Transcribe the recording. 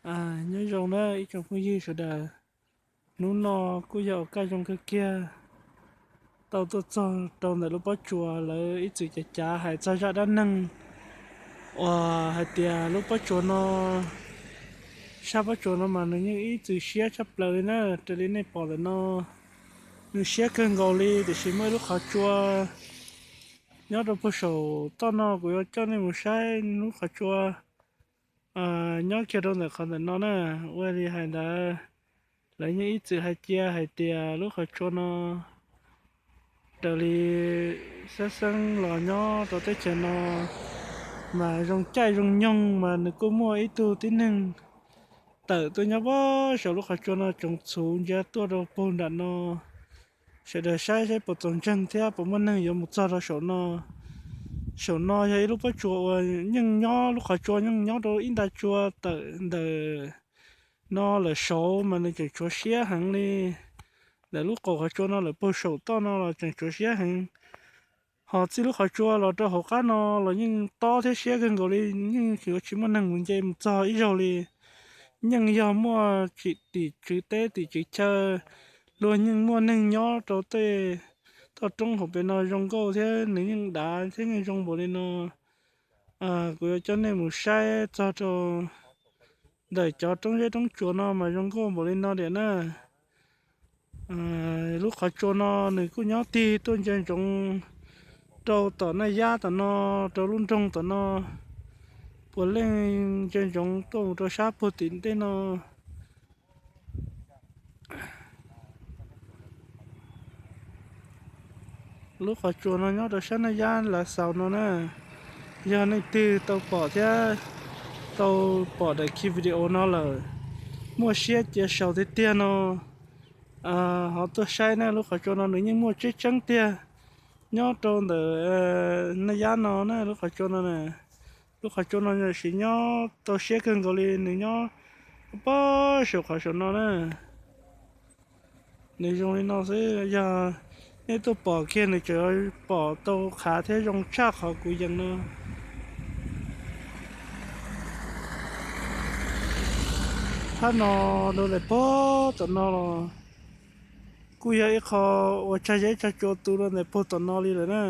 Nyob zoo na ib tsoom phooj ywg sawv daws, hnub no kuj yog ua kaj zoo kawg kiag, tau tuaj txog rau ntawm lub pob tsuas lawv ib txwm cav cav hais txog zaj dab neeg uas hais tias lub pob tsuas no, sab pob tsuas no mas nws yeej ib txwm siab tshaj plaws li na. Raws li nej pom ntawm no, nws siab kawg nkaus li, tiam sis muaj ib lub qhov tsua nyob rau puag saum toj no, kuv yuav coj nej mus saib lub qhov tsua nyob kiag rau ntawm qhov ntawm no na. Ua li hais ntawd, lawv yeej ib txwm hais cia hais tias lub qhov tsua no raws li xeeb xeeb los nyob rau teb chaws no mas zoo caij zoo nyoog mas nws kuj muaj ib tug tib neeg tawm tuaj nyob puag saum lub qhov tsua no tsoov txhuv ntsia tuaj rau puag nram no. Sawv daws saib saib puas txaus ntseeg thiab puas muaj neeg yuav mus txog rau saum no. Saum no yog ib lub pob tsuas uas yeej nyob, lub qhov tsua yeej nyob rau ib nta tsua tawm ntawm no lawm saud mas nws tseem tshuav siab heev li. Ntawm lub qaum qhov tsua no lawm puag saum toj no los tseem tshuav siab heev. Ho txij lub qhov tsua los rau hauv qab no los yeej tob thiab siab kawg nkaus li, yeej yuav tsis muaj neeg mus nce mus txog ib zaug li. Yeej yog muaj tim tswv teb tim tswv chaw, luag yeej muaj neeg nyob rau tej toj roob hauv pes no zoo nkauj thiab nws yeej dav thiab yeej zoo npaum li no. Kuv yuav coj nej mus saib txog rau ntawm cov roob zeb roob tsuas no mas zoo nkauj npaum li no tiam na. Lub qhov tsua no nws kuj nyob tig tuaj ntsia ntsoov rau tom Naj Yab tom no, rau lub nroog tom no, puav leej ntsia ntsoov tuaj mus rau sab puag tim ntej no. Lub qhov tsua no nyob rau sab Naj Yab Lav Xaus no na. Yog leej twg tau pom thiab tau pom daim khi video no lawm, muaj siab cia sau tiag tiag no, ho tuaj saib na. Lub qhov tsua no nws yeej muaj tseeb tseeb tiag nyob rau ntawm Naj Yab no na. Lub qhov tsua no, lub qhov tsua no tam sim nyob tau siab kawg nkaus li, nws nyob puag saum qhov saum no na. Nws zoo li no xwb, yog nej tuaj pom kiag nws tseem pom tau qhav thiab zoo tshaj qhov kuv yees no. Thab no rau ntawm puag tom no los kuj yog ib qho uas tsag zeb tsag tsua tu rau ntawm puag tom no li lawm na.